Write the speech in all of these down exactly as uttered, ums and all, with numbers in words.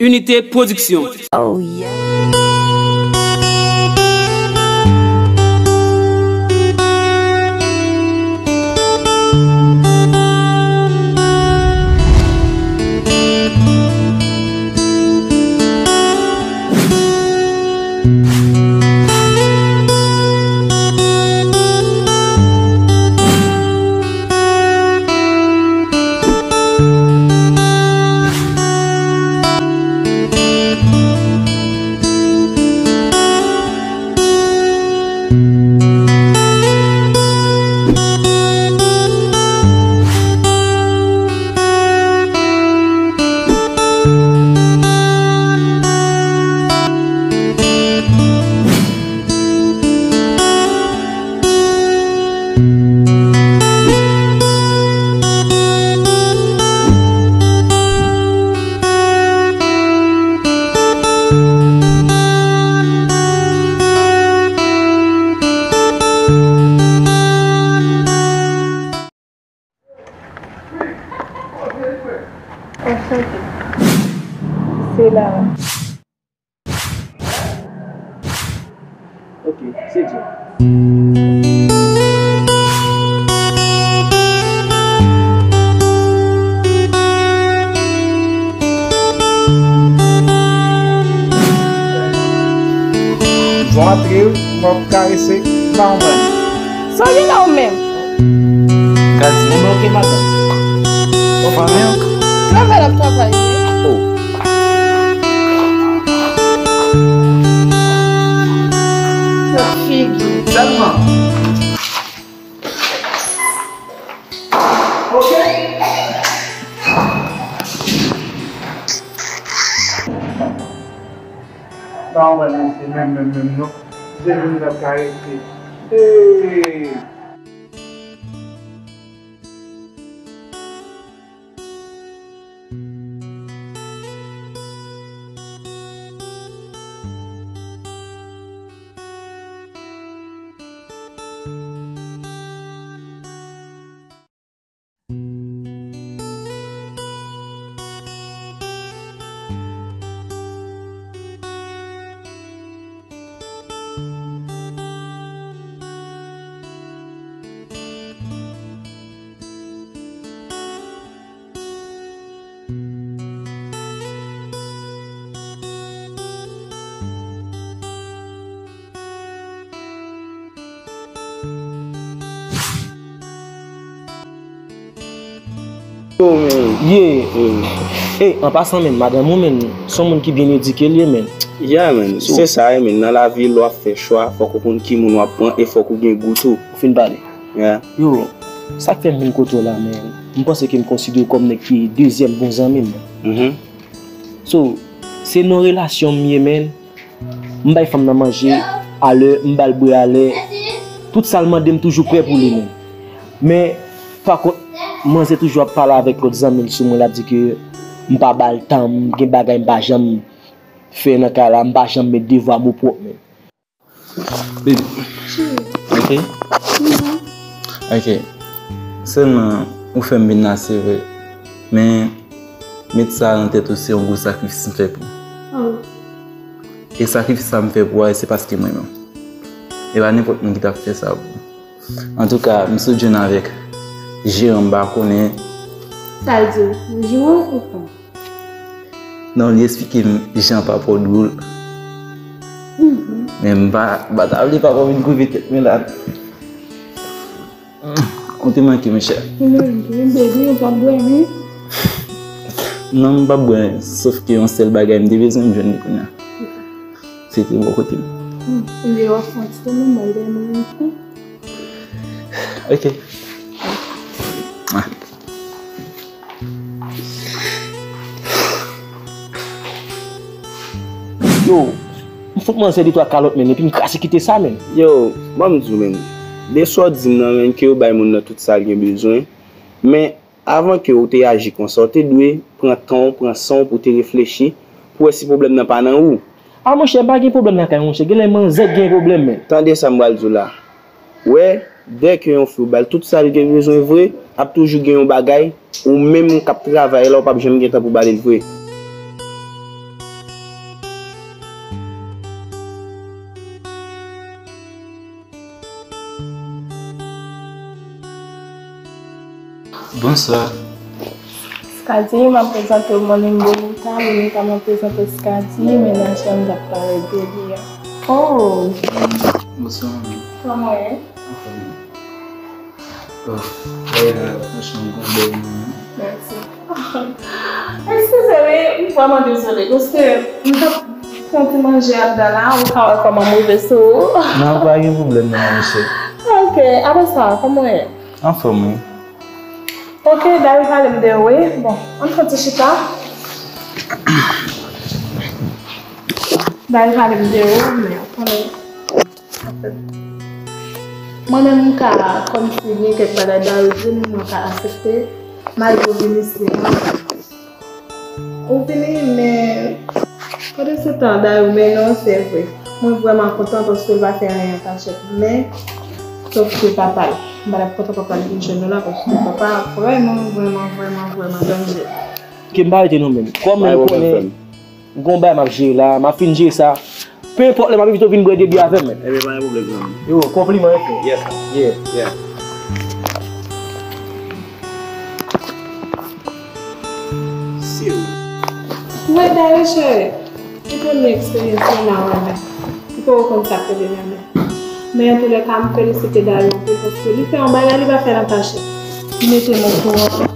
Unité Production. Oh yeah. Anchante. Se Lara. Ok, se Djè. Vwa antre, m ap karese Norman. Sa w gen la ou menm? Gad sa. Mwen oke madanm. Ou fanmi an? Travay l ap travay wi. Oh. Sa figi. Sèlman. Oke. Sa w wè mesye menm menm menm non. Jezi m t ap karese. Hey! Yo, men. Ye. Mm. E, an pasan, men, madanm ou, men, se yon moun ki byen edike l ye, men. Ya, men. So, se sa, men. Nan lavi, lè w ap fè chwa, fòk ou konn ki moun w ap pran e fòk ou gen gou tou. Ou fin pale. Ya. Yo, sa k fè m vin kote w la, men, m panse ke m konsidere w kòm nèg ki dezyèm bon zanmi m. Mhm. So, se nan relasyon m ye, men. M bay fanm nan manje alè, m ba l bwè alè. Tout sa l mande, m toujou prè pou li menm. Men, pa kont, manzè toujou ap pale avèk lòt zanmi l sou mwen, l ap di ke m pa ba l tan, m gen bagay m pa janm fè nan kay la, m pa janm met devwa m opwòp menm. Baby. Cheri. Ok? Mhm. Ok. Sèlman, ou fè m vin la, se vre. Men, met sa nan tèt ou, se yon gwo sakrifis m fè pou ou. Oh. E sakrifis sa m fè pou ou a, se paske m renmen w. E pa nenpòt moun ki t ap fè sa pou ou. Antouka, m sot jwenn avèk jeran m pa konnen. Sa l di w? Jeran ou pa? Non, li eksplike m jan papa w dwòl. Mhm. Men m pa, m pa ta vle papa w vin koupe tèt mwen la. Ou te manke, monchè. Ou menm tou, baby, ou p ap bwè, wi. Non, m p ap bwè, sòf ke yon sèl bagay m te bezwen, m jwenn li kounye a. Se te bò kote m. Hmm, ebyen, w ap fè yon ti tonbe, m al dèyè mwen menm tou. Ok. Ah. Yo, m fout manzè de twa kalòt, men, epi m kraze kite sa, men. Yo, ban m di w, men. De sa w di m nan, men, ke yo bay moun nan tout sa l gen bezwen. Men, avan ke w te aji konsa, w te dwe pran tan w, pran san w pou w te reflechi, pou w wè si pwoblèm nan pa nan ou. A, monchè, m pa gen pwoblèm lakay mwen, monchè. Genlè manzè k gen pwoblèm, men. Tande sa m pral di w la. Wè, Dèke yon fi ou ba l tout sa l gen bezwen vre, ap toujou gen yon bagay, ou menm k ap travay la, ou p ap janm gen tan pou ba li l vre. Bonswa. Skadi, m ap prezante w, mwen menm Bonita, Bonita m ap prezante w Skadi, mennaj lan m t ap pale de li a. Oh! Bonswa, manmi. Kòman w ye? Anfòm. Oh, wè la, franchman, m konn bèl moun. Mèsi. Eskize wi, m vrèman dezole, paske m t ap pran ti manje anndan la, ou ka wè kòman m rive sou ou. Non, pa gen pwoblèm non, monchè. Ok, apre sa, kòman w ye? Anfòm, wi. Ok, Dayou pale m de ou, wi. Bon, ann fè ti chita. Dayou pale m de ou, men konnen. Mwen menm, m ka, kòmsi gen kèk bagay Dayou di m, mwen ka aksepte, malgre w vin isi a. Ou vini, men pandan se tan, Dayou mennen w, se vre. Mwen vrèman kontan paske l pa fè anyen an kachèt, men, sòf ke papa l. M pa t ap kontan papa l vin jwenn nou la, paske papa vrèman, vrèman, vrèman, vrèman danje. Ke m pa rete non, menm. Kòm Pa gen ou pwoblèm, konnen, frè m. m gon bagay m ap jere la, m ap fin jere sa. Pe enpòt lè m ap envite w vin bwè de byè avè m, menm. Ebyen, pa gen pwoblèm, frè m. Yo, konpliman, wi, frè. Yes. Yeah. Yeah. Si wi. Mwen, Dayou cheri, se premye eksperyans mwen la wè men. M poko konn sa k rele lanmè. Men antoulèka, m felisite Dayou anpil paske li fè yon bagay, li pa fè l an kachèt. Li mete m okouran,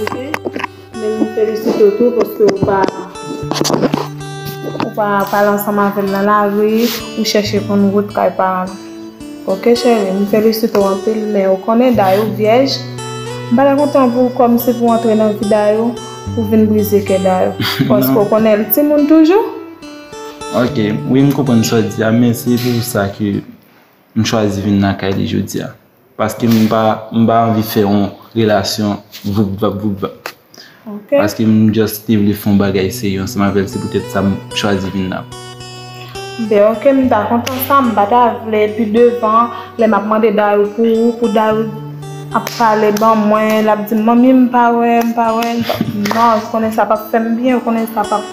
ok? Men m felisite w tou paske ou pa, ou pa pale ansanm avè l nan lari, ou chèche konn wout kay paran l. Ok cheri, m felisite w anpil, men ou konnen Dayou vyèj. M pa ta kontan pou kòmsi pou antre nan vi Dayou, pou vin brize kè Dayou. Paske ou konnen l timoun toujou. Ok, wi, m konprann sa w di a, men se pou sa ke m chwazi vin lakay li jodi a. Paske m pa, m pa anvi fè yon relasyon voup vap voup vap. Ok. Paske m just te vle fè yon bagay serye ansanm avè l, se poutèt sa m chwazi vin la. Ben ok, m ta kontan sa, m pa ta vle pi devan, lè m ap mande Dayou pou ou, pou Dayou ap pale ban mwen, l ap di m, manmi, m pa wè, m pa wè, m pa, non, ou konnen sa p ap fè m byen, ou konnen sa p ap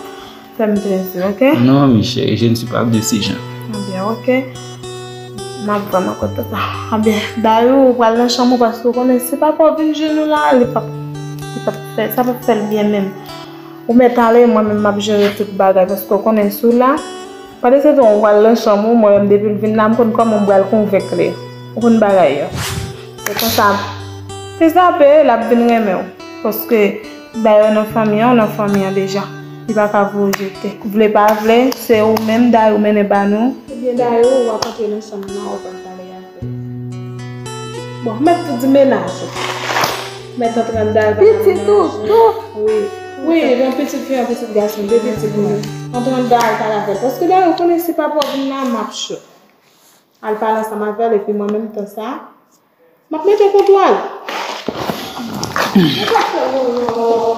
fè m plezi, ok? Non, mi chérie, je ne suis pas de ces gens. Ebyen, ok. M ap vrèman kontan sa. Ebyen, Dayou, ou pral nan chanm ou paske ou konnen si papa w vin jwenn ou la, li p ap, li p ap fè, sa p ap fè l byen menm. Ou mèt ale, mwen menm m ap jere tout bagay paske ou konnen si w la, pandan se tan ou pral nan chanm ou, mwen menm depi l vin la, m konn kòman m pral konvenk li. Ou konn bagay yo. Se konsa, se sa pe, l ap vin renmen w. Paske Dayou nan fanmi an, ou nan fanmi an deja. Li pa ka voye w jete. Vle pa vle, se ou menm Dayou mennen ba nou. Ebyen Dayou, w ap antre nan chanm nan, ou pral pale avè l. Bon, mèt tou di mennaj ou. Mèt antre anndan al pale ak mennaj ou. Pitit ou tou? Wi. Wi, yon pitit fi, yon pitit gason, de pitit mwen. Antre anndan al pale avè l. Paske Dayou konnen si papa w vin la, m ap cho. Al pale ansanm avè l, epi mwen menm tan sa, m ap mete kontwòl.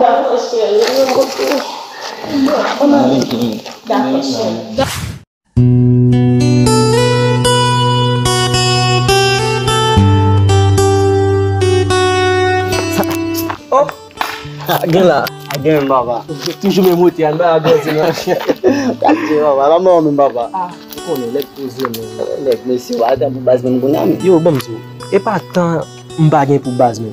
Dakò, cheri. Dakò, cheri. Oh! Gen la. Gen papa. Toujou menm wote a, n pa grandi non. Gade papa, la mò menm papa. Ou konnen, nèg poze menm. Nèg mesye, w a tanpou baz menm kounye a menm. Yo, ban m di w, e pa tan m pa gen pou baz menm.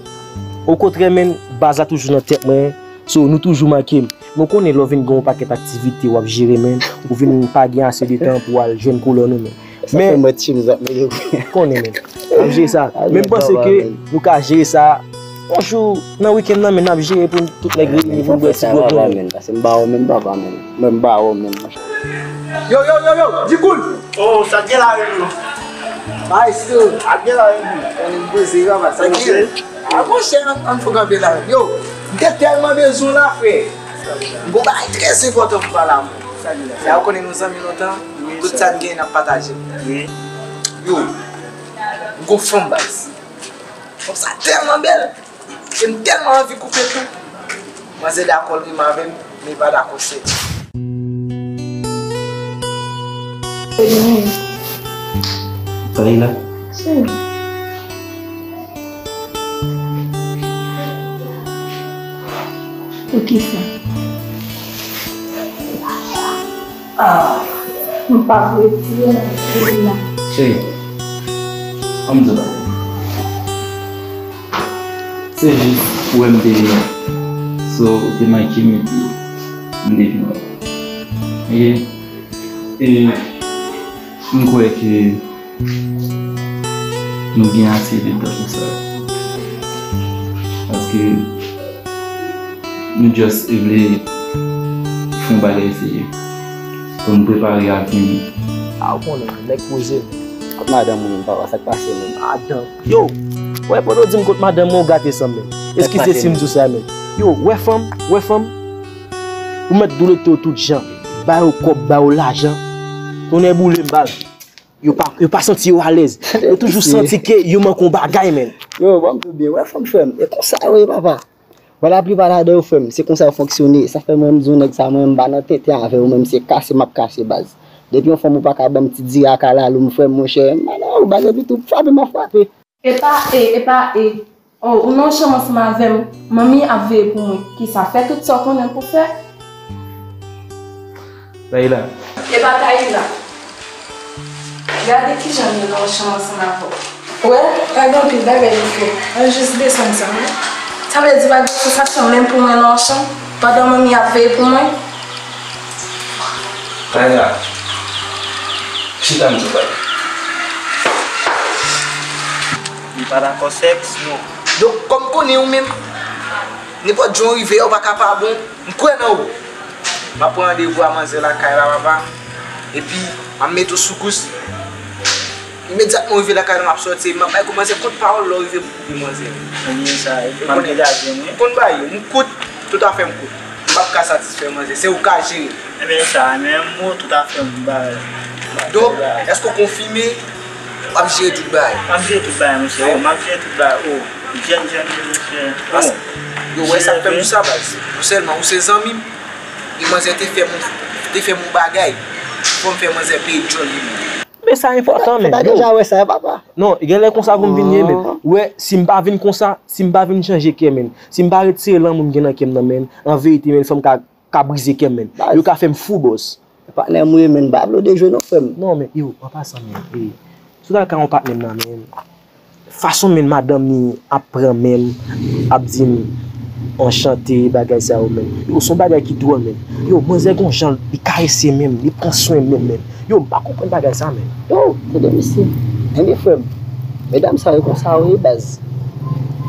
Okontrè menm, baz la toujou nan tèt mwen. So, nou toujou manke m. Men w konnen lè w vin gen yon pakèt aktivite w ap jere menm, ou vin pa gen ase de tan pou w al jwenn koulè w nou menm. Sa fè mwen tchim zòt mele wi. Konnen menm. N ap jere sa. Men m panse ke nou ka jere sa. Yon jou, nan wikenn nan, men n ap jere pou tout nèg reyini pou n bwè ti gòt nou. Paske m ba w menm papa menm. Mwen m ba w menm. Yo, yo, yo, yo, Dikoul! Oh, sa gen la reyini. Maestro! A gen la reyini. Ann poze papa, sa gen. A monchè, ann fò kanpe la. Yo, m te tèlman bezwen w la, frè. M gon bagay trè enpòtan pou pale avè w. Sa ou konnen nou zanmi lontan, tout sa n gen n ap pataje. Yo, m gon fanm baz. Fanm sa tèlman bèl. E m tèlman anvi koupe l tou. Manzè dakò l renmen avè m, men l pa dakò sèl. Sa ye la? Cheri. Kisa? Ah, m p ap retire nan fil la. Cheri, ann m di w bagay. Se jis ou wè m te sou ou te manke m epi m te vin wè. Oke? E m kwè ke nou gen ase de tan konsa. Paske nou just vle fè yon bagay serye. Pou n prepare avni nou. A, ou konnen, nèg poze. Kot madanm ou menm, papa, sa k pase menm? Madanm. Yo, wè, pandan w di m kot madanm mwen, ou gate san m menm. Eskize si m di w sa menm. Yo, wè fanm, wè fanm. Ou mèt doulete yo tout jan. Ba yo kòb, ba yo lajan. Tonnè boule m, baz. Yo pa, yo pa santi yo alèz. Yo toujou santi ke yo manke yon bagay, menn. Yo, ban m di w byen, wè fanm, frè m. E konsa yo ye, papa. Wè laplipa ladan yo, frè m, se konsa yo fonksyone. Sa fè mwen, m di w nèg sa, mwen, m pa nan tenten avè w, menm se kase m ap kase, baz. Depi yon fanm ou pa ka ban m ti diri ak alalou m, frè m, monchè, m pa nan ou, baz, epi tou, frape m ap frape. Epa e, epa e. Oh, ou nan yon chanm ansanm avè m. Manmi ap veye pou mwen. Kisa, fè tout sa w konnen pou fè. Tayla. Epa Tayla. Gade kijan m ye nan yon chanm ansanm avè w. Wè, pa gen anpil bagay pou fè. Ann jis desann sa, wi. Sa vle di pa gen sansasyon menm pou mwen nan yon chanm, pandan manmi ap veye pou mwen? Tayla, chita m di w bagay. Li pa dakò sèks, non. Donk, kòm konnen ou menm, nenpòt jan w rive a, ou pa ka pa bon, m kwè nan ou. M ap pran randevou a manzè lakay la, papa. Epi, m ap mete w sou kous. Imedyatman w rive lakay la, m ap sòti, m ap bay kou manzè kont pawòl lè w rive pou koupe manzè. Ebyen sa, m ap degaje m, wi. M konn bay yo, m kout, tout afè m kout. M p ap ka satisfè manzè, se ou k ka jere. Ebyen sa menm, ou tout afè m bay. Donk, èske w konfime w ap jere tout bagay? M ap jere tout bagay, monchè, o, m ap jere tout bagay, o. Jèn, jèn, jèn, jèn. Pas-, yo, wè sa k fè m di sa, baz. Non sèlman ou se zanmi m, e manzè te fè m, te fè m yon bagay. Fò m fè manzè peye djòl li menm. Men sa enpòtan, men. Fò ta deja wè sa, papa. Non, genlè konsa pou m vin ye, men. Wè, si m pa vin konsa, si m pa vin chanje kè, men. Si m pa retire lanmou m gen nan kè m nan, men. An verite, men, fanm ka, ka brize kè m, men. Yo ka fè m fou, bòs. Patnè m ou ye, men. M pa vle w dejwe non, frè m. Non, men, yo, an pasan, men. E, si w ta ka yon patnè m nan, men. Fason men madanm ni ap pran men m, ap di m anchante, bagay sa yo men. Yo, se yon bagay ki dwòl men. Yo, manzè gon jan li karese men m, li pran swen men m men. Yo, m pa konprann bagay sa men. Yo, tande mesye. Enben frè m, medam sa yo konsa yo ye baz.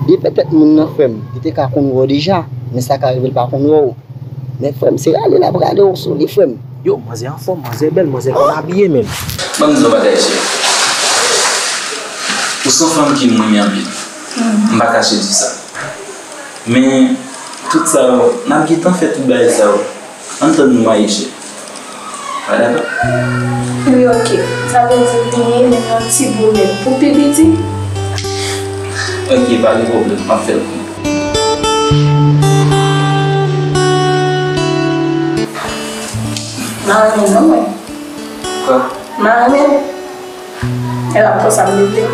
Li petèt moun nan frè m, li te ka konn wè w deja, men sa ka rive l pa konn wè w. Men frè m, se rale l ap rale w sou li, frè m. Yo, manzè anfòm, manzè bèl, manzè konn abiye menm. Ban m di w yon bagay, cheri. Ou se yon fanm ke m renmen anpil. M pa kache di sa. Men, tout sa yo, n ap gentan fè tout bagay sa yo. Ann tann nou marye, cheri. Ou pa dakò? Wi, oke. Sa vle di w vini menm yon ti bout menm pou pi piti? Oke, pa gen pwoblèm. M ap fè l pou ou. M pa renmen non, mwen. Kwa? M pa renmen. E l ap fè sa m vle.